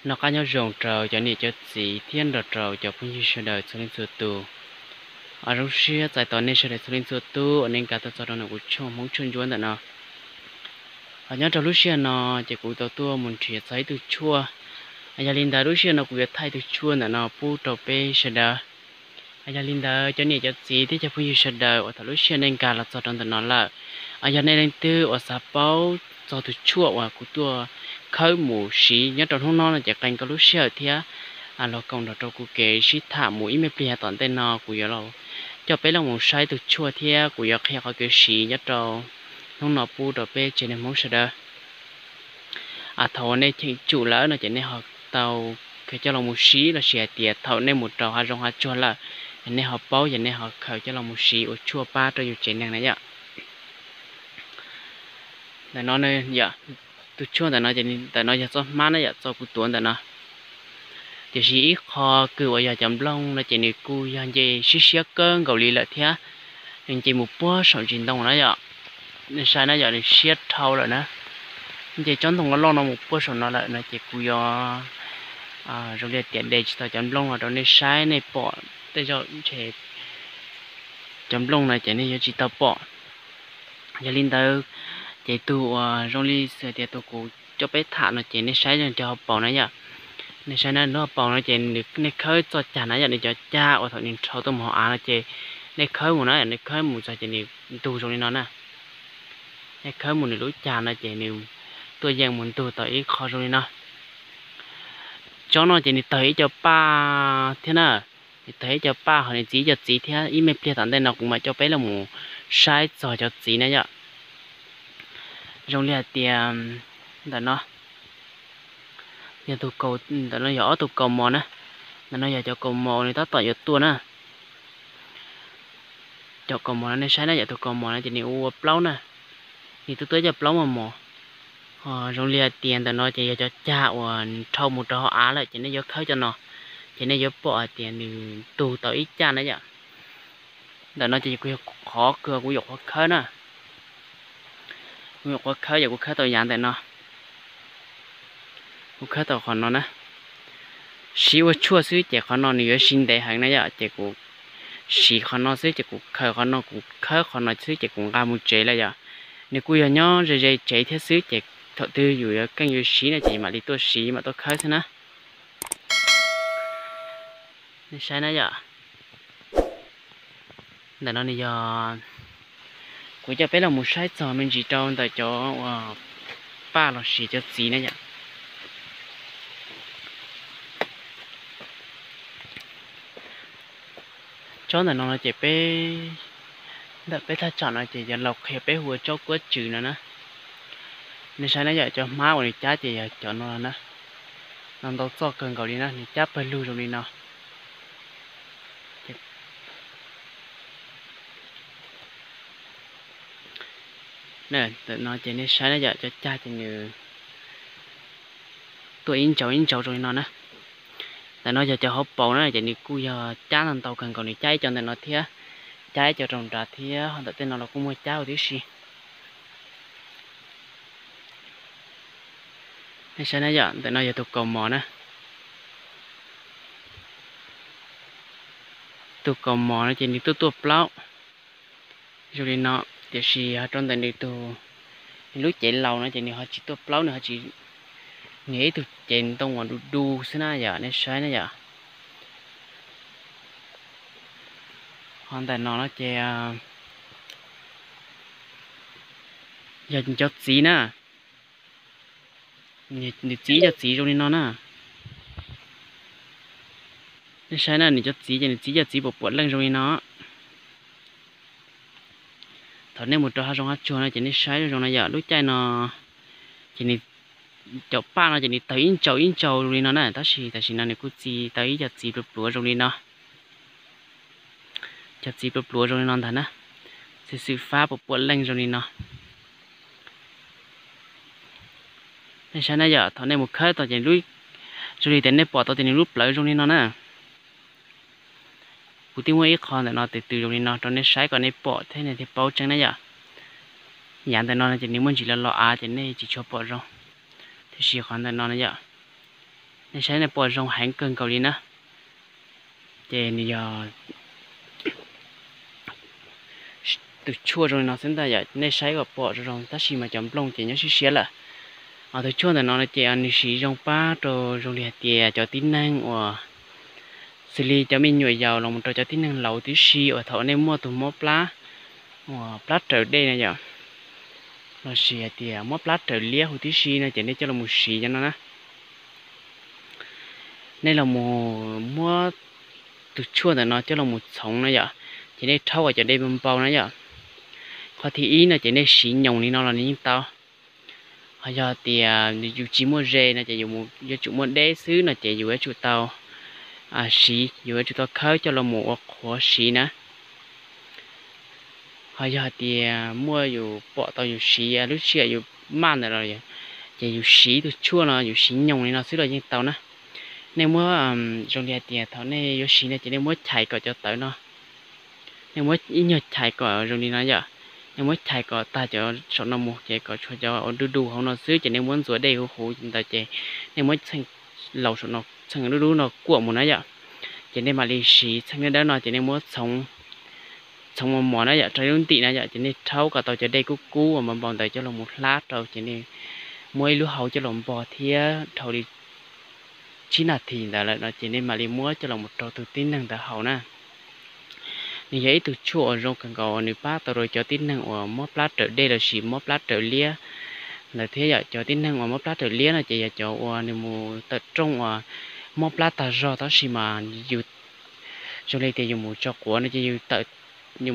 Noj qab nyob zoo rau cov niam cov txiv thiab nrog rau cov phooj ywg sawv daws txhua leej txhua tus. Zoo siab txais tos nej sawv daws txhua leej txhua tus uas nej nkag tuaj txog rau ntawm kuv channel Hmoob Tshuaj Ntsuab ntawm no. Nyob rau lub sij hawm no ces kuv tau tuaj mus nrhiav txog ib tug tshuaj. Yog li ntawd lub sij hawm no kuv yuav thaij tus tshuaj ntawm no pub rau peb sawv daws. Yog li ntawd cov niam cov txiv thiab cov phooj ywg sawv daws uas thaum lub sij hawm nej nkag los txog rau ntawm no lawm, yog nej leej twg uas xav paub txog tus tshuaj uas kuv tuaj khawb mus siv nyob rau hnub no no ces qee koj lub sij hawm thiab los koom nrog rau kuv kev sib tham mus ib me pliag tom ntej no kuv yuav coj peb los mus saib tus tshuaj thiab kuv yuav qhia qhov kev siv nyob rau hnub no pub rau peb tsev neeg Hmoob sawv daws. Thaum uas nej cheem tsum lawm no ces nej ho tau khaws coj los mus siv lossis hais tias thaum nej mus rau hav zoov hav tsuag lawm, nej ho paub ces nej ho khaws coj los mus siv ua tshuaj pab rau yus tsev neeg na yom. Ntawm no, tus tshuaj ntawm no ces ntawm no yog txoj hmab na yom, txoj kuv tuav ntawm no. Tiam sis ib qho kws uas yog cov nplooj no ces nws kuj yog nce siab siab kawg nkaus li lawm thiab, nws nce mus puag saum ntsis ntoo na yom. Nej saib na yom, nws siab dhau lawm na. Nce tsob ntoo loj loj no mus puag saum no lawm no ces kuv yuav zoo li tias de tsis tau cov nplooj no rau nej saib, nej pom tej zaum ntshe cov nplooj no ces nej yuav tsis tau pom. Yog li ntawd ces tus uas zoo li xws tias tus kuv coj peb tham no ces nej saib cov hauv paus na yom. Nej saib na, lub hauv paus no ces nej khawb txoj cag na yom, nws cov cag uas thaum nws nrhau tuaj mus hauv av no ces nej khawb mus na, nej khawb mus txog ces nws ntug zoo li no na. Nej khawb mus nws lub cag no ces nws tuaj yeej mus ntug tau ib qho zoo li no. Tsob no ces nws tawg ib co paj thiab na, nws tawg ib co paj ho nws txiv ib co txiv thiab, ib me pliag tom ntej no kuv mam coj peb los mus saib txog cov txiv na yom. Zoo li hais tias ntawm no yog tus kaus, ntawm no yog ob tug kaus mos na. Ntawm no yog cov kaus mos nws tab tom yuav tuaj na. Cov kaus mos no nej saib na yom, tus kaus mos no ces nws ua plaub na, nws tuaj tuaj ib co plaub mos mos. Ho zoo li hais tias ntawm no ces yog cov cag uas nrhau mus rau hauv av lawm ces nej yuav khawb cov no, ces nej yuav pom hais tias nws ntug tau ib caj na yom. Ntawm no ces kuv yog qhov kws kuv yuam qhuav khawb na. Kuv yuam qhuav khawb, yog kuv khawb tau yav ntawm no, kuv khawb tau qhov no na. Siv ua tshuaj xwb ces qhov no nws yuav siv ntev heev na yom, ces kuv siv qhov no xwb ces kuv khaws qhov no, kuv khawb qhov no xwb ces kuv nqa mus tsev lawm yom. Nws kuj yog nyob ze ze tsev thiab xwb ces thaum twg yus yuav keej yuav siv no ces mam li tuaj siv mam tuaj khawb xwb na. Nej saib na yom. Ntawm no nws yog, kuv coj peb los mus saib txog me ntsis rau ntawm cov uas paj lossis cov txiv na yom. Tsob ntawm no no ces peb, ntawm peb thaj tsam no ces yog laus qhia peb hu ua tsob kuab tswm no na. Nej saib na yom, cov hmab uas nws cab ces yog cov no na. No ntau txoj kawg nkaus li na, nws cab pawg lug zoo li no. Ntawm no ces nej saib na yom, cov cag ces nws tuaj ib ntsaus ib ntsaus zoo li no na. Ntawm no yog cov hauv paus na, ces nws kuj yog cab ntau ntau kawg nkaus, nws cab ib co ntawm no thiab, cab ib co rau nrad thiab, ho ntawm tej no los kuj muaj cab huv tib si. Nej saib na yom, ntawm no yog tus kaus mos na. Tus kaus mos no ces nws tuaj tuaj plaub zoo li no, tiam sis ho rau ntawm nws tus, nws lub cev laus no ces nws ho tsis tuaj plaub, nws ho tsis, nws yog ib tug cev ntoo uas du du xwb na yom, nej saib na yom. Ho ntawm no no ces yog cov txiv na, nws txiv cov txiv zoo li no na. Nej saib na, nws cov txiv ces nws txiv cov txiv puas puam leej zoo li no. Thaum nej mus rau hav zoov hav tsuag no ces nej saib zoo zoo no yom, lub caij no ces nws, cov paj no ces nws tawg ib ntsaus ib ntsaus zoo li no na, tab sis tam sim no nws kuj txi tau ib co txiv pluav pluav zoo li no. Cov txiv pluav pluav zoo li no ntag na, xwm xwm fab puas puam leej zoo li no. Nej saib na yom, thaum nej mus khawb tau ces zoo li tias nej pom tau tias nws lub plawv zoo li no na. Kuv twb muaj ib qho ntawm no tes tws zoo li no rau nej saib kom nej pom thiab nej thiaj paub tseeb na yom. Yav ntawm no ces nws muaj ntsis los los av ces nej tsis tshua pom zoo, tiam sis qhov ntawm no na yom, Nej saib nej pom zoo heev kawg nkaus li na. Ces nws yog tus tshuaj zoo li no xwb ntag yom, nej saib kom pom zoo zoo tab sis mas cov nplooj ces nyob siab siab lawm. Tus tshuaj ntawm no no ces nws siv zoo pab rau zoo li hais tias cov tib neeg uas xws li cov me nyuam yaus los mus rau cov tib neeg laus tib si uas thaum nej muaj tus mob plab uas plab raws dej na yom, los sis hais tias mob plab raws liab huv tib si no ces nej coj los mus siv cov no na. Nej los mus muab tus tshuaj ntawm no coj los mus txhoov na yom, ces nej rhaub kom cov dej npau na yom. Qhov thib ib no ces nej siv nyoos li no los nws yeej tau. Ho yog tias yus tsis muaj ze no ces yuav tsum muaj deb xwb no ces yus yuav tsum tau siv, yus yuav tsum tau khawb coj los mus ua qhuav siv na. Ho yog hais tias muaj yus pom tau yus siv lub sij hawm yus maj ntawd los, ces yus siv tus tshuaj no yus siv nyoos li no xwb los yeej tau na. Nej muab, zoo li hais tias thaum nej yuav siv no ces nej muab chais kom cov tawv no, nej muab ib nyuag chais kom zoo li no yom. Nej muab chais kom tag cov saum no mus ces kom tshuav cov du du hauv no xwb ces nej muab ntxuav dej huv huv ntawd ces nej muab txheej laus saum no, txheej dub dub no kuam mus na yom. Ces nej mam li siv txheej dawb dawb no ces nej muab txhoov mos mos na yom, rau ib lub ntim na yom, ces nej rhaub kom tau cov dej kub kub uas npau npau ntawd coj los mus hlab rau ces nej muab ib lub hau coj los npog thiab dhau li tsib nas this ntawd lawm no ces nej mam li muab coj los mus rau tus tib neeg ntawd haus na. Nws yog ib tug tshuaj uas zoo kawg nkaus, nws pab tau rau cov tib neeg uas mob plab raws dej los sis mob plab raws liab ntawd thiab yom. Cov tib neeg uas mob plab raws liab no ces yog cov uas nws mus tawm rooj uas mob plab tag zog tab sis mas yus zoo li tias yus mus tso quav no ces yus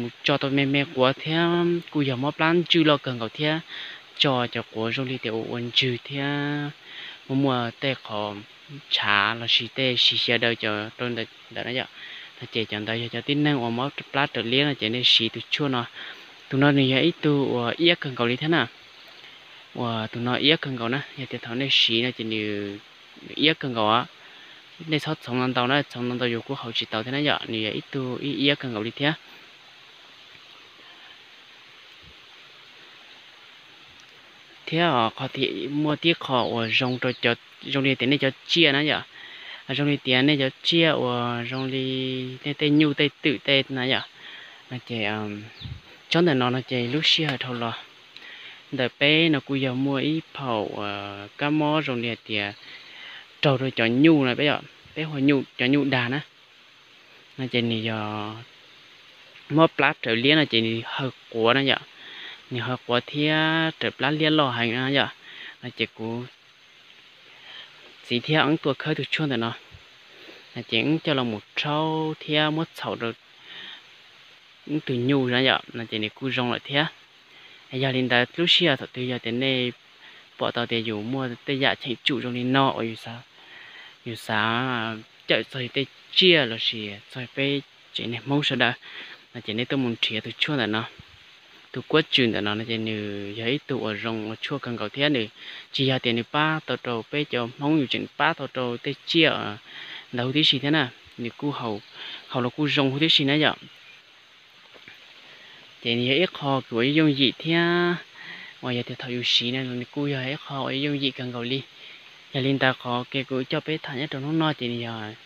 mus tso tau me me quav thiab kuj yog mob plab ntswj loj kawg nkaus thiab tso cov quav zoo li tias ua ua ntswg thiab muaj muaj tej qhov ntshav los sis tej siv xyaw daws cov rau ntawd na yom. No ces cov ntawd yog cov tib neeg uas mob plab raws liab no ces nej siv tus tshuaj no. Tus no nws yog ib tug uas iab kawg nkaus li thiab na. Uas tus no iab kawg nkaus na, yog tias thaum nej siv no ces nws iab kawg nkaus. Nej txhob txhoov ntau ntau na, txhoov ntau ntau yus kuj haus tsis tau thiab na yom, nws yog ib tug ib iab kawg nkaus li thiab. Thiab qhov tias muaj tib qho uas zoo rau, zoo li tias nej cov tsiaj na yom, zoo li tias nej cov tsiaj uas zoo li nej tej nyuj tej twm tej na yom, no ces tsob ntawm no no ces lub sij hawm dhau los ntawm peb no kuj yog muaj ib phaum uas kab mob zoo li hais tias raug rau cov nyuj no peb, peb hu cov nyuj dag na. No ces nws yog mob plab raws liab no ces nws haw quav na yom, nws haw quav thiab raws plab liab loj heev na yom. No ces kuv txiv thiab wb tuaj khawb tus tshuaj ntawm no, no ces wb coj los mus rhaub thiab muab txhaum rau wb tus nyuj na yom, no ces nws kuj zoo lawm thiab. Yog li ntawd lub sij hawm thaum twg yog tias nej pom tau tias yus muaj tej yam cheem tsum zoo li no uas yus xav cawm txog yus tej tsiaj los sis txog peb tsev neeg Hmoob sawv daws, no ces nej tuaj mus nrhiav tus tshuaj ntawm no. Tus kuab tswm ntawm no no ces nws yog ib tug uas zoo ua tshuaj kawg nkaus thiab nws tsis yog tias nws pab tau rau peb cov Hmoob, yus tseem pab tau rau tej tsiaj ntawd huv tib si thiab na. Nws kuj haus los kuj zoo huv tib si na yom. Ces nws yog ib qho kuj uas yooj yim thiab, uas yog tias thaum yus siv no nws kuj yog ib qho uas yooj yim kawg nkaus li. Yog li ntawd qhov kev kuv coj peb tham nyob rau hnub no ces nws yog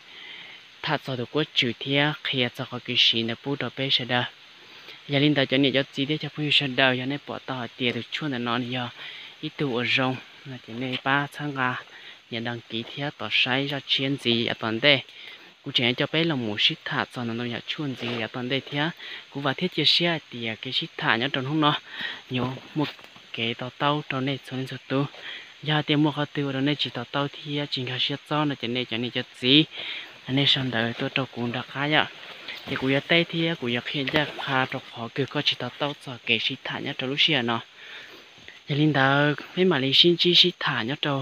tham txog tus kuab tswm thiab qhia txog qhov kev siv ntawd pub rau peb sawv daws. Yog li ntawd cov niam cov txiv thiab cov phooj ywg sawv daws, yog nej pom tau hais tias tus tshuaj ntawm no nws yog ib tug uas zoo no ces nej pab txhawb nqa nias dag kiv thiab tos saib zaj tshiab ntxiv yav tom ntej. Kuv tseem coj peb los mus sib tham txog ntau ntau yam tshuaj ntxiv yav tom ntej thiab. Kuv vam thiab cia siab hais tias kev sib tham nyob rau hnub no yuav muaj kev to taub rau nej txhua leej txhua tus. Yog hais tias muaj qhov twg ua rau nej tsis to taub thiab tsis nkag siab txob no ces nej cov niam cov txiv, nej sawv daws tuaj rau kuv nram qab yom, ces kuv yuav teb thiab kuv yuav qhia ncaj qha rau qhov kws koj tsis to taub txog kev sib tham nyob rau lub sij hawm no. Yog li ntawd peb mam li sib ntsib sib tham nyob rau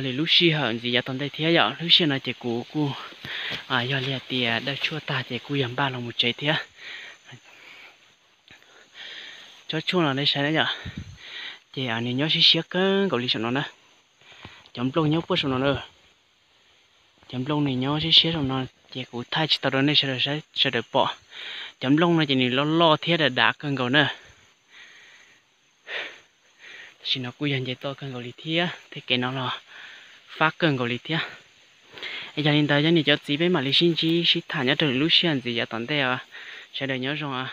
lwm lub sij hawm ntxiv yav tom ntej thiab yom. Lub sij hawm no ces kuv kuj yog li hais tias daws tshuaj tag ces kuj yog npaj los mus tsev thiab. Tsob tshuaj no nej saib na yom, ces nws nyob siab siab kawg nkaus li saum no na. Cov nplooj nyob puag saum no na. Cov nplooj nws nyob siab siab saum no ces kuv thaij tsis tau rau nej sawv daws saib, sawv daws pom. Cov nplooj no ces nws loj loj thiab dav dav kawg nkaus na. Tam sim no kuj yog nce toj kawg nkaus li thiab, tej kev no los fab kawg nkaus li thiab. Es yog li ntawd, cov niam cov txiv, peb mam li sib ntsib sib tham nyob rau lwm lub sij hawm ntxiv yav tom ntej os. Sawv daws nyob zoo.